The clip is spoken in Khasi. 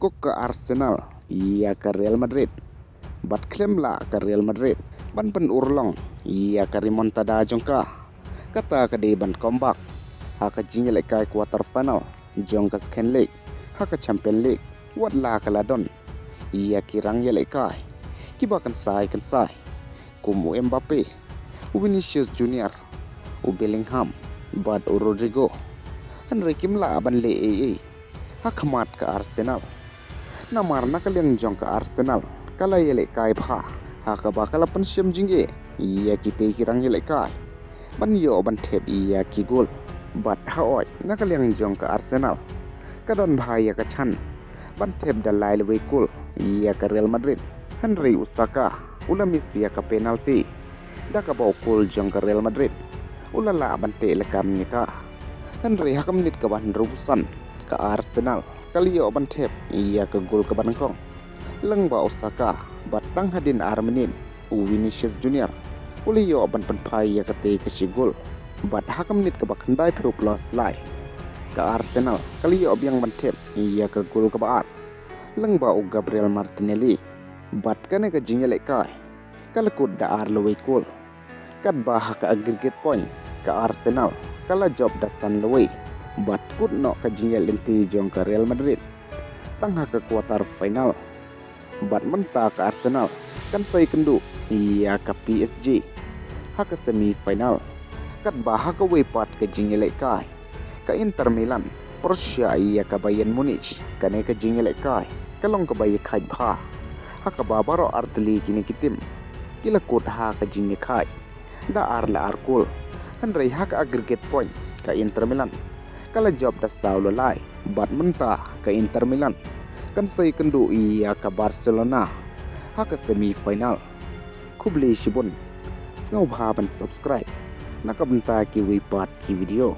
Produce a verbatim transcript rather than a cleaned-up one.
Kok ka Arsenal ïa ka Real Madrid. Bad khlem lah ka Real Madrid ban pynurlong ïa ka remontada jong ka, kata ka dei ban comeback ha ka jingïalehkai quarter final jong ka second leg ha ka Champions League. Wat la ka la don ïa ki rangïalehkai kiba kynsai kynsai kum u Mbappe, u Vinicius Junior, u Bellingham bad u Rodrygo, hynrei kim lah ban leh ei ei ha khmat ka Arsenal. Namar na ka liang jong ka Arsenal ka la ïalehkai bha ha kaba ka la pynshim jingeh ïa kitei ki rangïalehkai ban ïoh ban thep ïa ki gol. Bad hooid, na ka liang jong ka Arsenal ka don bha ïa ka chance ban thep da lai lawei kol ïa ka Real Madrid, hynrei u Saka u la miss ïa ka penalty da kaba u kol jong ka Real Madrid u la lah ban teh lakam ïa ka. Hynrei ha ka minit kaba hynriewphew san ka Arsenal ka la ïoh ban thep ïa ka gol kaba nyngkong lyngba u Saka, bad tang hadien ar minit u Vinicius Junior u la ïoh ban pynphai ïa katei ka shi gol. Bad ha ka minit kaba khyndaiphew plus lai ka Arsenal ka la ïoh biang ban thep ïa ka gol kaba ar lyngba u Gabriel Martinelli. Bad kane ka jingïalehkai ka la kut da ar lawei kol, katba ha ka aggregate point ka Arsenal ka la jop da san lawei. Bad kut noh ka jingïaid lynti jong ka Real Madrid tang ha ka quarter final. Bad mynta ka Arsenal kan sa ïakynduh ïa ka P S G ha ka semi final, katba ha kawei pat ka jingïalehkai ka Inter Milan pyrshah ïa ka Bayern Munich. Kane ka jingïalehkai ka long kaba ïakhaid bha ha kaba baroh artylli kine ki team ki la kut ha ka jingïakhaid da ar la ar kol, hynrei ha ka aggregate point ka Inter Milan ka la jop da saw la lai. Bad mynta ka Inter Milan kan sa ïakynduh ïa ka Barcelona ha ka semi final. Khublei shibun, sngewbha ban subscribe na ka bynta kiwei pat ki video.